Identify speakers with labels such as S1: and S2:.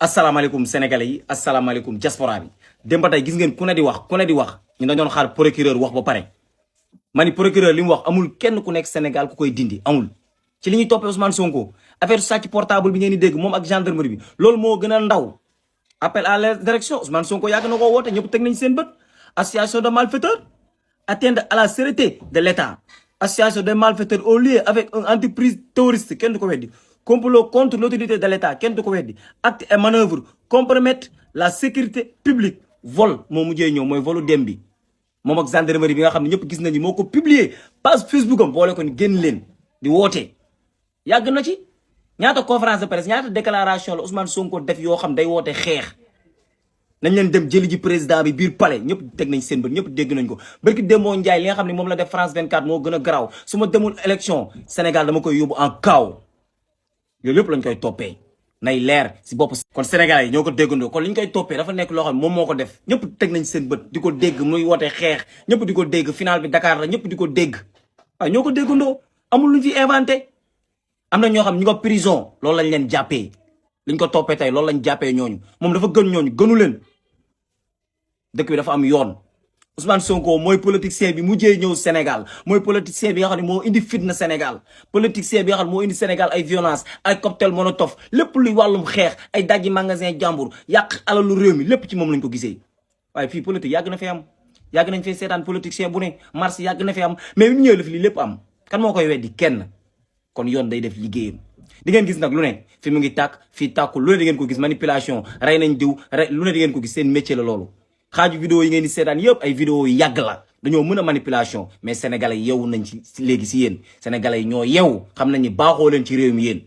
S1: asalaamaaleykum sénégalais yi asalaamaaleykum diaspora bi démb tey gis ngeen ku ne di wax ñu dañoon xaar procureur wax ba pare ma ni procureur li mu wax amul kenn ku nekk Sénégal ku koy dindi amul ci li ñuy toppee Ousmane Sonko affaire sàcc portable bi ngeen di dégg moom ak gendarmerie bi loolu moo gën a ndaw appel à la direction Ousmane Sonko yàgg na koo woote ñëpp teg nañ seen bët association de malfaiteurs atteinte à la sûreté de l'État association de malfaiteurs au lieu avec une entreprise terroriste kenn du ko weddi complot contre l'autorité de l'État kenn du ko weddi acte et manœuvre compromettre la sécurité publique vol moo mujjee ñëw mooy volu dem bi moom ak gendarmerie bi nga xam ne ñëpp gis nañu moo ko publier page Facebook am boole ko ni génn leen di woote yàgg na ci ñaata conférence de presse ñaata déclaration la Ousmane Sonko def yoo xam day woote xeex nañ leen dem jëli ji président bi biir palais ñëpp teg nañ seen bët ñëpp dégg nañ ko barki Demba Ndiaye li nga xam ne moom la def France 24 moo gën a garaaw su ma demul élection Sénégal dama koy yóbbu en chaos yooyu yëpp lañ koy toppee nay leer si bopp. kon Sénégalais yi ñoo ko déggandoo kon li ñu koy toppee dafa nekk loo xam ne moom moo ko def ñëpp teg nañ seen bët di ko dégg muy woote xeex ñëpp di ko dégg final bi Dakar la ñëpp di ko dégg waaw ñoo ko déggandoo amul luñ fi inventé. am na ñoo xam ñu ko prison loolu lañ leen jàppee liñ ko toppee tey loolu lañ jàppee ñooñu moom dafa gën ñooñu gënu leen dëkk bi dafa am yoon. Ousmane Sonko mooy politicien bi mujjee ñëw Sénégal mooy politicien bi nga xam ne moo indi fitna Sénégal politicien bi nga xam ne moo indi Sénégal ay violence ay cocktail molotov lépp luy wàllum xeex ay dajji magasin jàmbur yàq alalu réew mi lépp ci moom lañ ko gisee. waaye fii politique yàgg na fi am yàgg nañ fee seetaan politicien bu ne mars yàgg na fi am mais bi mu ñëwee la fi lii lépp am kan moo koy weddi kenn. kon yoon day def liggéeyam di ngeen gis nag lu ne fi mu ngi tàkk fii tàkkul lu ne di ngeen ko gis manipulation rey nañ diw rey lu ne di ngeen ko gis seen métier la loolu xaaju vidéo yi ngeen di seetaan yëpp ay vidéo yu yàgg la dañoo mën a manipulation mais sénégalais yeewu nañ ci léegi si yéen sénégalais yi ñoo yeewu xam nañ ni baaxoo leen ci réew mi yéen